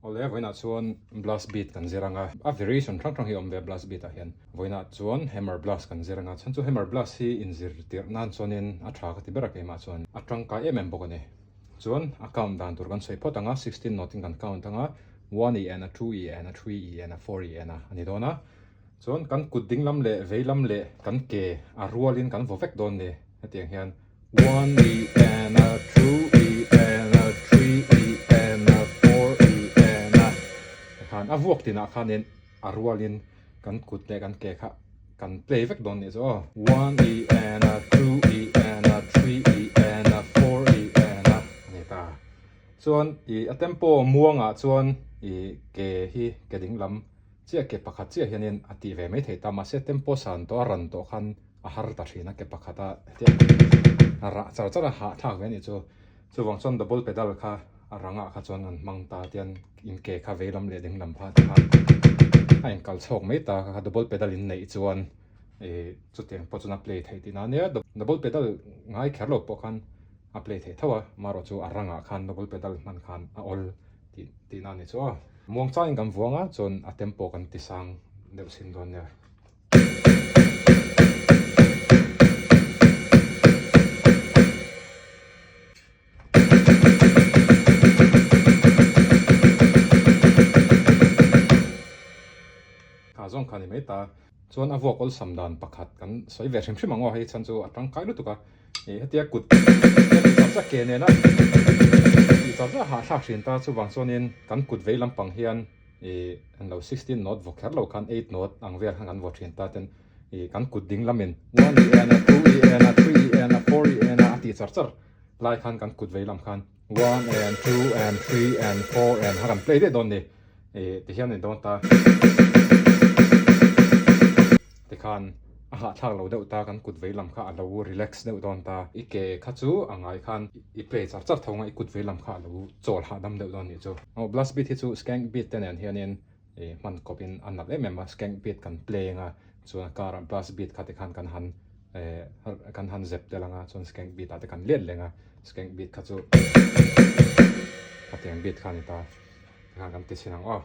Awle, vawiinah chuan blast beat kan zir anga, a variation hrang hrang hi a awm ve a blast beat ah hian. Vawiinah chuan hammer blast kan zir anga, chhan chu hammer blast hi inzir tirh nan chuanin a tha ka ti ber a keimah chuan a tangkai em em bawk a ni. Chuan a count dan tur kan sawi phawt anga, 16 note in kan count anga, one i en a, two i en a, three i en a, four i en a a ni dawn a. Chuan kan kut ding lam leh vei lam leh kan ke a rualin kan vaw vek dawn ni hetiang hian one e and a two e and a three e and a four e and a tikhan a vuak tinah khanin a rualin kan kut leh kan ke kha kan play vek dawn nih chu aw one e and a two e and a three e and a four e and a a ni ta. Chuan ih a tempo muangah chuan ih ke hi ke ding lam Chiah ke pakhat chiah hianin a tih ve mai thei ta, mahse tempo san tawh a ran tawh khan a har ta thin a, ke pakhata hetiang a rah char char a hahthlak ve a nih chu. Chuvang chuan double pedal kha a rangah kha chuan an hmang ta tian in ke kha vei lam leh ding lam kha tikhan a inkal chhawk mai ta kha double pedal in neih chuan ih chutiang pawh chuan a play theih tihna a nia. Double pedal ngai kher lo pawh khan a play theih tho a, marawh chu a rangah khan double pedal hman khan a awl. Tih tihna a ni chu aw. Muang changin kan vuang a, chuan a tempo kan ti sang deuh chhin dawn nia. Kha zawng kha ni mai ta. Chuan a vuak awlsam dan pakhat kan sawi ve hrim hrim ang aw, hei chhan chu a tangkai lutuk a, ih hetia kut hetia tih char char ke nena tih char char hahthlak thin ta, chuvang chuanin kan kut vei lampang hian ih an lo 16 note vaw kher lo khan eight note ang vel khan kan vaw thin ta ten ih kan kut ding lamin one i en a, two i en a, three i en a, four i en a a tih char char lai khan kan kut vei lam khan one and two and three and four and kha kan play daih dawn ni. Ih tihian a ni dawn ta. Tikhan a hahthlak lo deuh ta kan kut vei lam kha a lo relax deuh dawn ta. I ke kha chu a ngai khan i play char char tho ang a i kut vei lam kha a lo chawl hahdam deuh dawn nih chu. Aw blast beat hi chu skank beat te nen hianin ih hman kawp in a nalh em em a skank beat kan play anga chuan a karah blast beat kha tikhan kan han eh kan han zep tel anga chuan skank beat ah te kan let leng a skank beat kha chu khatiang beat kha a ni ta. Tikhan kan ti chhin ang aw.